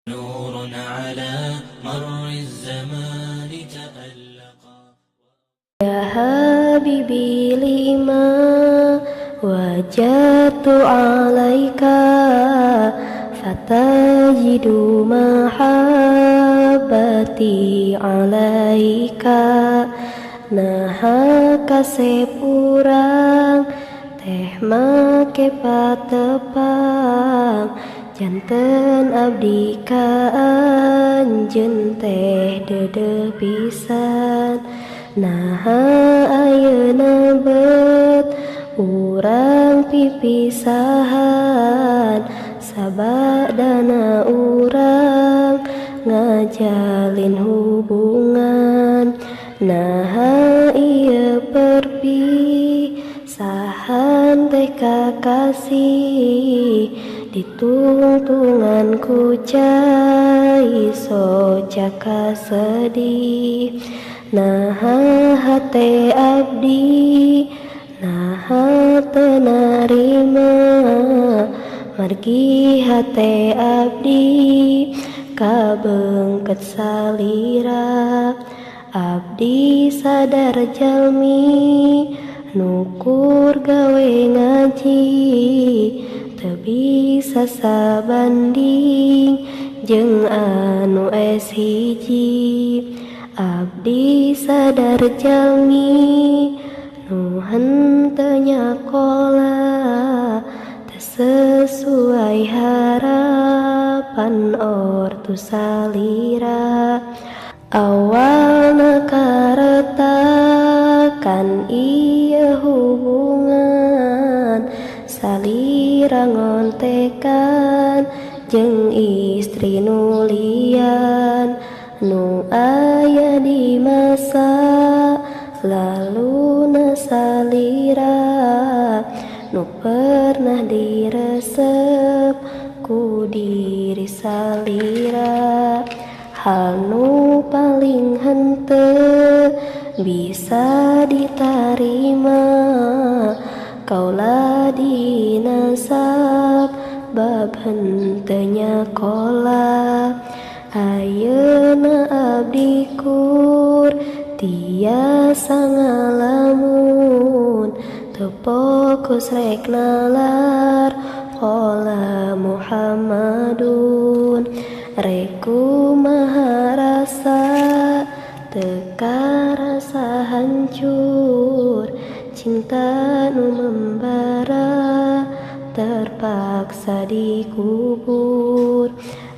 نور على مر الزمان تألقا. يا حبيبي لما وجدت عليك فتجد mahabbati alaika. Naha kasep urang teh make patepang, janten abdi ka anjeun teh deudeuh pisan. Naha ayeuna bet urang pipisahan, sabadana urang ngajalin hubungan. Naha ieu perpisahan teh kakasih, ditungtungan ku cai soca kasedih. Naha hate abdi naha teu narima, margi hate abdi kabeungkeut salira. Abdi sadar jalmi nukur gawe ngaji, teu bisa sabanding jeung anu S1. Abdi sadar jalmi nu henteu nyakola, teu sesuai harapan ortu salira. Awalna karetakan ieu hubungan, salira ngontekan jeung istri nu lian. Nu aya di masa laluna salira, nu pernah diresep ku diri salira. Hal nu paling henteu bisa ditarima, kaula dinasab bab henteu nyakola. Ayeuna abdi kur tiasa ngalamun, teu fokus rek nalar qala Muhammadun. Rek kumaha rasa teu karasa hancur, cinta nu membara terpaksa dikubur.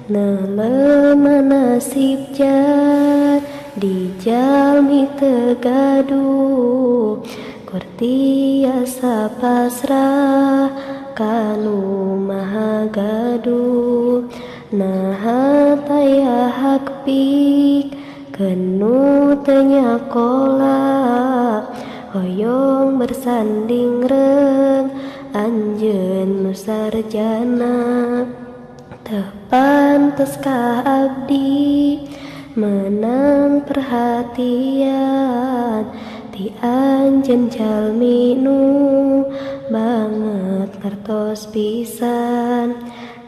Neuleuman nasib jadi jalmi teu gaduh, kur tiasa pasrah ka nu maha gaduh. Naha taya hak pikeun nu teu nyakola, hoyong bersanding reung anjeun nu sarjana. Teu pantes ka abdi menang perhatian ti anjeun jalmi nu banget ngartos pisan.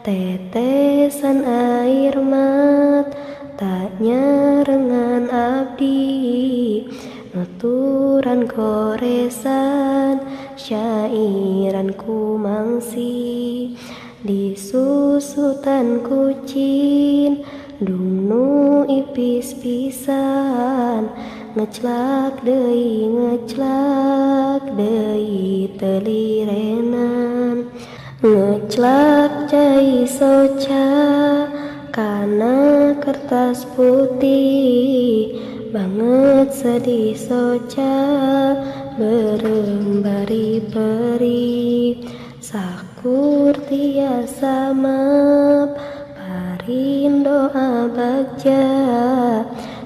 Tetesan air mata nyarengan abdi, nuturan goresan syairan ku mangsi. Disusutan kucing dung nu ipis pisan, ngeclak deui telirenan. Ngeclak cai soca kana kertas putih, banget sedih soca beureum bari perih. Sakur tiasa map parin doa bagja,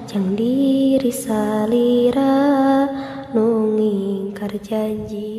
jang diri salira nu ngingkar janji.